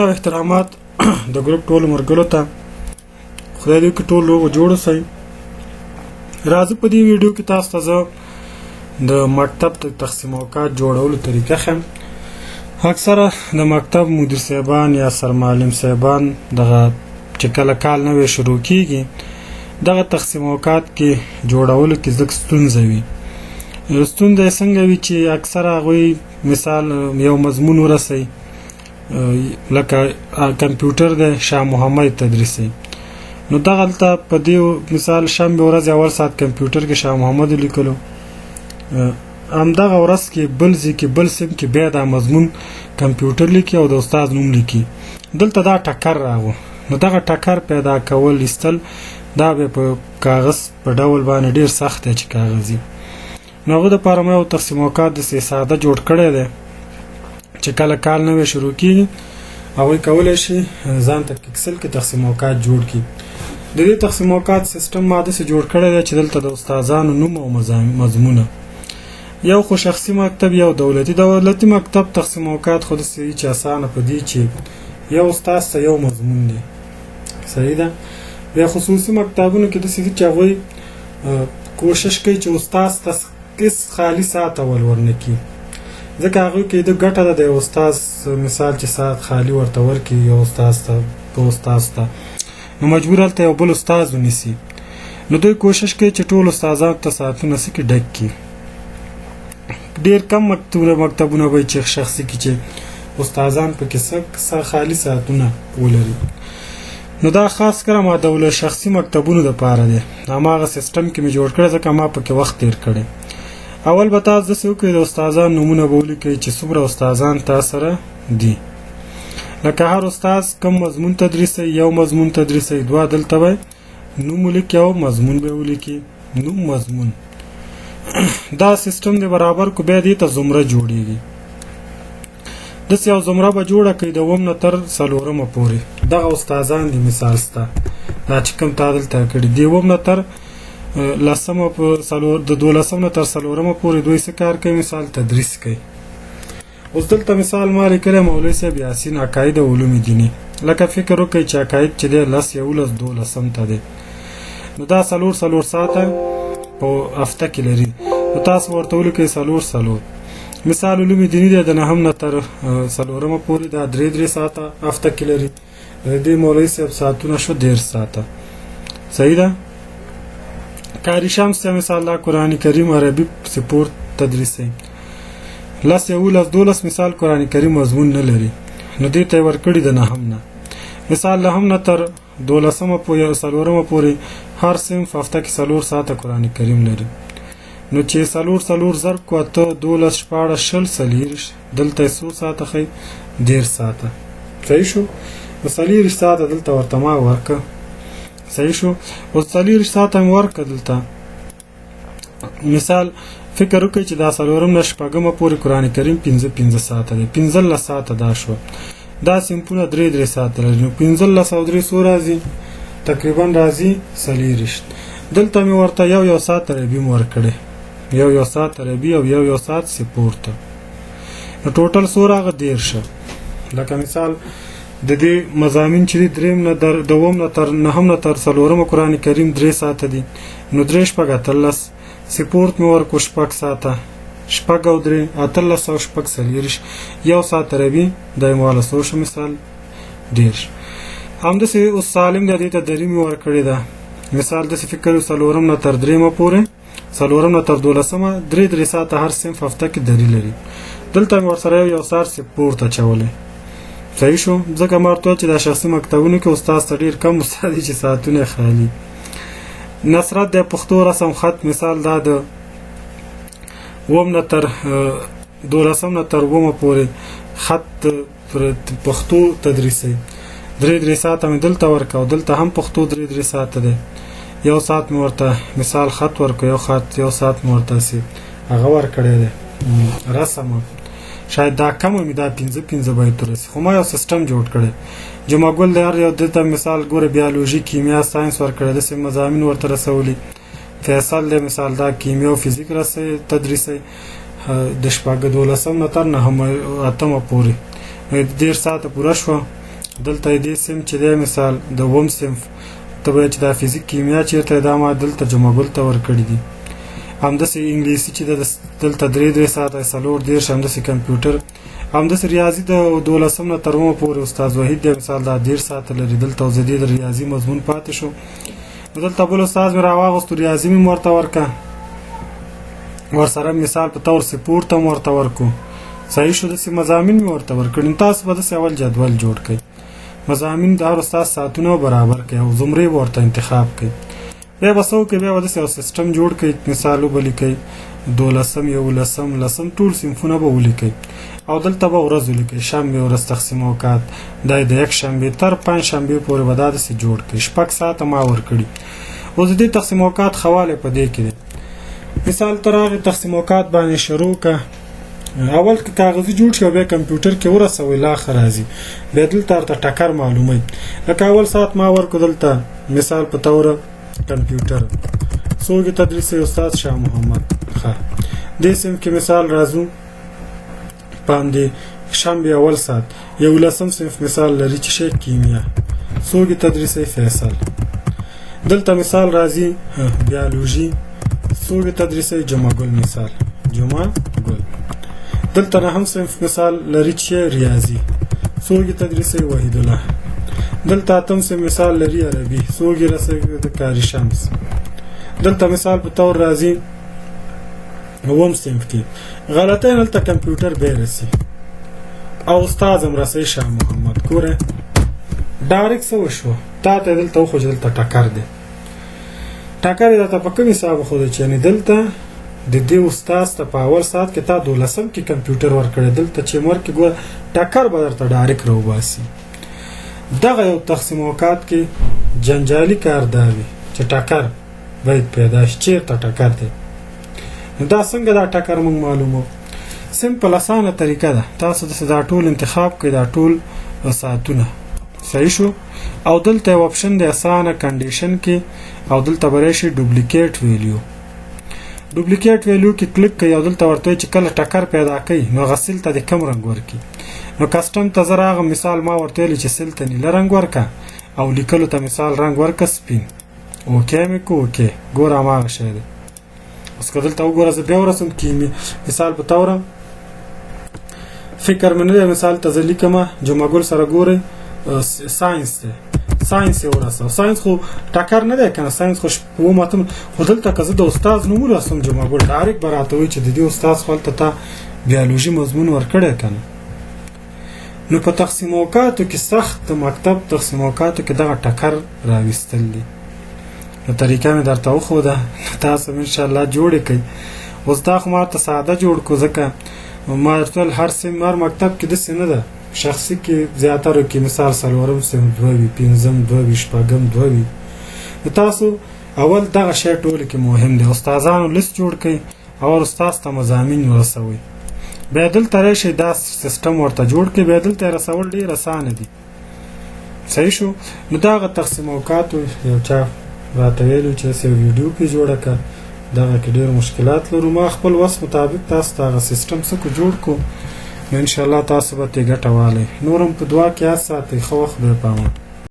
او احترامات د ګروپ ټولو مرګلو ته، خدای دې وکړي ټول روغ جوړ اوسئ. راځه په دې ویډیو کې تاسو ته زه د مکتب د تقسیم اوقات جوړولو طریقه ښیم. اکثره د مکتب مدیر صاحبان یا سرمعلم صاحبان دغه چې کله کال نوی شروع کیږي دغه تقسیم اوقات کې جوړولو کې ځکه ستونزه وي. ستونزه یې څنګه وي چې اکثره هغوی مثال یو مضمون ورسوي، لکه کمپیوټر دی شاه محمد تدریسي، نو دغلته په دې مثال شنبه ورځ اول ساعت کمپیوټر کې شاه محمد ولیکلو، همدغه ورځ کې بل ځای کې بل سیم کې بیا دا مضمون کمپیوټر لیکي او د استاد نوم لیکي. دلته دا ټکر راغو، نو دغه ټکر پیدا کول ایستل دا به په کاغذ په ډول باندې ډیر سخت دی چې کاغذي. نو هغه دپاره ما یو تقسیم اوقات داسې ساده جوړ کړی دی چې کله کال نوی شروع کیږي هغوی کولی شي ځان ته اکسل کې تقسیم اوقات جوړ کړي. د دې تقسیم اوقات سیستم ما داسې جوړ کړی دی چې دلته د استادانو نوم او مضمونه، یو خو شخصي مکتب یو دولتي. دولتي مکتب تقسیم اوقات خو داسې وي چې اسانه په دې چې یو استاد ته یو مضمون دی، صحیح ده. بیا خصوصي مکتبونو کې داسې دي چې هغوی کوشش کوي چې استاد ته هېڅ خالي ساعت اول ورنه کړي، ځکه هغوی کې د ګټه ده د یو استاد مثال چې ساعت خالي ورته ورکړي یو استاد ته دو استاد ته، نو مجبور هلته یو بل استاد ونیسي. نو دوی کوشش کوي چې ټول استادانو ته ساعتونه څه کې ډک کړي. ډېر کم مکتبونه به چې شخصي کې چې استادان پکې څه خالي ساعتونه ولري. نو دا خاص کر ما دولت شخصي مکتبونو دپاره دی، هماغه سیستم کې مې جوړ کړی ځکه ما پکې وخت تېر کړی. اول به تاسو داسې وکړئ د استادان نومونه به ولیکئ چې څومره استادان تا سره دي، لکه هر استاد کوم مضمون تدریسوي، یو مضمون تدریسوي دوه، دلته به نوم ولیکي او مضمون به ولیکي، نوم مضمون. دا سیستم دی برابر کو، بیا دې ته زمره جوړیږي. داسې یو زمره به جوړه کړئ د اووم نه تر څلورمه پورې دغه استادان دي. مثال ستا دا چې کوم تا دلته کړي دی اووم نه تر لسمه په څلور د دولسم نه تر څلورمه پورې دوی څه کار کوي، مثال تدریس کوي. اوس دلته مثال ما لیکلی مولوي صاحب یاسین عقاید او علوم دیني، لکه فکر وکړئ چې عقاید چې دی لس یولس دولسم ته دی، نو دا څلور څلور ساعته په هفته کې لري، نو تاسو ورته ولیکئ څلور څلور. مثال علوم دیني دی د نهم نه تر څلورمه پورې دا درې درې ساعته هفته کې لري، د دې مولوي صاحب ساعتونه شو 30 ساعته، صحیح ده. قاري شمس ته مثال دا قرآن کریم عربي سپورت تدریسوي، لس یولس دولس مثال قرآن کریم مضمون نه لري، نو دې ته یې ورکړي د نهم نه، مثال نهم نه تر دولسمه پورې څلورمه پورې هر صنف هفته کې څلور ساعته قرآن کریم لري، نو چې څلور څلور ضرب کو اته دولس شپاړس شل څلېرویشت، دلته یې څو ساعته ښیي؟ 30 ساعته، صحیح شو. نو 24 ساعته دلته ورته ما ورکه، صحیح شو. اوس 24 ساعته مې ورکه دلته مثال فکر وکړئ چې دا څلورم نه شپږمه پورې قرآن کریم پنځه پنځه ساعته دی، 15 ساعته دا شوه. دا صنفونه درې درې ساعته لري، نو 15 او درې څو راځي؟ تقریبا راځي 24. دلته مې ورته یو یو ساعت عربي هم ورکړی، یو یو ساعت عربي او یو یو ساعت سپورت، نو ټوټل څو راغه؟ 30. لکه مثال د دې مضامین چې دي دریم نه در دوم نه تر نهم نه تر څلورمه قرآن کریم درې ساعته دي، نو درې شپږ 18، سپورت مې ورکړو شپږ ساعته، شپږ او درې 18 او شپږ 24، یو ساعت عربي دا یې مواله څو شو؟ مثال 30. همداسې اوس سالم دی، دې ته درې مې ورکړې ده، مثال داسې فکر څلورم نه تر درېیمه پورې، څلورم نه تر دولسمه درې درې ساعته هر صنف هفته کې درې لري، دلته مې ورسره یو یو ساعت سپورت اچولی، صحیح شو. ځکه ما ورته وویل چې دا شخصي مکتبونو کې استاد ته ډېر کم استاد دي چې ساعتونه یې خالي. نصرت د پښتو رسم خط مثال دا د اووم نه تر دولسم نه تر اوومه پورې خط پښتو تدریسوي، درې درې ساعته مې دلته ورکړه او دلته هم پښتو درې درې ساعته دی، یو ساعت مې ورته مثال خط ورکړ، یو خط یو ساعت مې ورته سي هغه ورکړی دی رسم، شاید دا کمه مې دا پنځه پنځه باید ورسي، خو ما یو سیستم جوړ کړی. جمعه ګل دی هر یو دلته مثال ګوره بیولوژي کیمیا ساینس ورکړی، داسې مضامین ورته رسولي. فیصل دی مثال دا کیمیا او فزیک رسوي تدریسوي، د شپږ دولسم نه تر نهم اتمه پورې 30 ساعته پوره شوه. دلته دې صنف چې دی مثال د اووم صنف ته به چې دا فزیک کیمیا چېرته دا ما دلته جمعه ګل ته ورکړي دي. همداسې انګلیسي چې ده دلته درې درې ساعته 34، همداسې کمپیوټر، همداسې ریاضي د 12 نه تر اوومه پورې استاد وحید دی مثال دا 30 ساعته لري. دلته اوس د دې د ریاضي مضمون پاتې شو، نو دلته بل استاد مې راواغوستو، ریاضي مې ورته ورکه، ورسره مثال په طور سپورت هم ورته ورکو. صحیح شو، داسې مضامین مې ورته ورکړي. نو تاسو به داسې اول جدول جوړ کړئ، مضامین د هر استاد ساعتونه برابر کړئ او زمرې به ورته انتخاب کړئ. بیا به څه وکړئ، بیا به داسې یو سیستم جوړ کړئ، مثال وبه لیکئ 12، 11، 10، ټول صنفونه به ولیکئ او دلته به ورځ ولیکئ، شنبې ورځ تقسیم اوقات دا د یکشنبې تر پنجشنبې پورې به دا داسې جوړ کړئ. 6 ساعته ما ورکړي. اوس د دې تقسیم اوقات ښه والی په دې کې دی، مثال ته راغی تقسیم اوقات باندې شروع که، اول که کاغذي جوړ شي او بیا کمپیوټر کې ورسوئ لا ښه راځي. بیا دلته ورته ټکر معلوموي، لکه اول ساعت ما ورکړو دلته مثال په طور کمپیوټر څوک یې تدریسوي استاد شاه محمد. ښه دې صنف کې مثال راځو په همدې شنبې اول ساعت 11 صنف مثال لري چې شی کیمیا، څوک یې تدریسوي فیصل. دلته مثال راځي بیولوژي، څوک یې تدریسوي جمعه ګل، مثال جمعه ګل. دلته نهم صنف مثال لري چې ریاضي، څوک یې تدریسوي وحید الله. دلته اتم صنف مثال لري عربي، څوک یې رسوي د قاري شمس. دلته مثال په طور راځي اووم صنف کې غلطۍ دلته کمپیوټر به رسي او استاد هم رسوي شاه محمد. ګوره ډایرکټ څه وشوه، تا ته دلته وښوده چې دلته ټکر دی. ټکر یې درته په کوم حساب وښوده چې یعنې دلته د دې استاد ته په اول ساعت کې تا 12 کې کمپیوټر ورکړی، دلته چې ورکړې ګوره ټکر به درته ډایرکټ راوباسي. دغه یو تقسیم اوقات کې جنجالي کار دا وي چې ټکر باید پیدا شي، چېرته ټکر دی. نو دا څنګه دا ټکر موږ معلومو؟ سمپل اسانه طریقه ده، تاسو داسې دا ټول انتخاب کړئ، دا ټول ساعتونه صحیح شو، او دلته یو option دی اسانه condition کې، او دلته به راشي duplicate value. duplicate value کې کلیک کړئ او دلته ورته وایي چې کله ټکر پیدا کوي نو هغه cell ته دې کوم رنګ ورکړي. نو custom ته زه راغم، مثال ما ورته ویلي چې cell ته نیله رنګ ورکړه او لیکلو ته مثال رنګ ورکړه سپین. okay مې کو، okay ګوره هماغه شی دی. اوس که دلته وګوره زه بیا ورسم کیمي مثال په طور فکر مې نه دی، مثال ته زه لیکم جمعه ګل سره ګورئ ساینس دی، ساینس یې ورسوه. ساینس خو ټکر نه دی که نه، ساینس خو اووم اتم، خو دلته که زه د استاد نوم ورسوم جمعه ګل ډایرکټ به راته وایي چې د دې استاد خو هلته تا بیولوژي مضمون ورکړی که نه. نو په تقسیم اوقاتو کې سخت د مکتب تقسیم اوقاتو کې دغه ټکر راویستل دي. نو طریقه مې درته وښوده، تاسو هم انشاءالله جوړې کړئ. اوس دا خو ما ته ساده جوړ کړو، ځکه ما درته وویل هر سیم هر مکتب کې داسې نه ده، شخصي کې زیاترو کې مثال 4 صنف 2 وي، 5 2 وي، 6 2 وي. نو تاسو اول دغه شی ټولو کې مهم دی، استادانو لیست جوړ کړئ او استاد ته مضامین ورسوئ، بیا دلته راشئ دا سیستم ورته جوړ کړئ، بیا دلته یې رسول ډېر اسانه دي. صحیح شو. نو دغه تقسیم اوقاتو یو چا راته ویلو چې داسې یو ویډیو پرې جوړه کړه، دغه کې ډېر مشکلات لرو. ما خپل وس مطابق تاسو ته هغه سیستم څه کو جوړ کړو، نو انشاءالله تاسو به ترې ګټه والی. نور هم په دعا کې یاد ساتئ. ښه وخت دی په امان.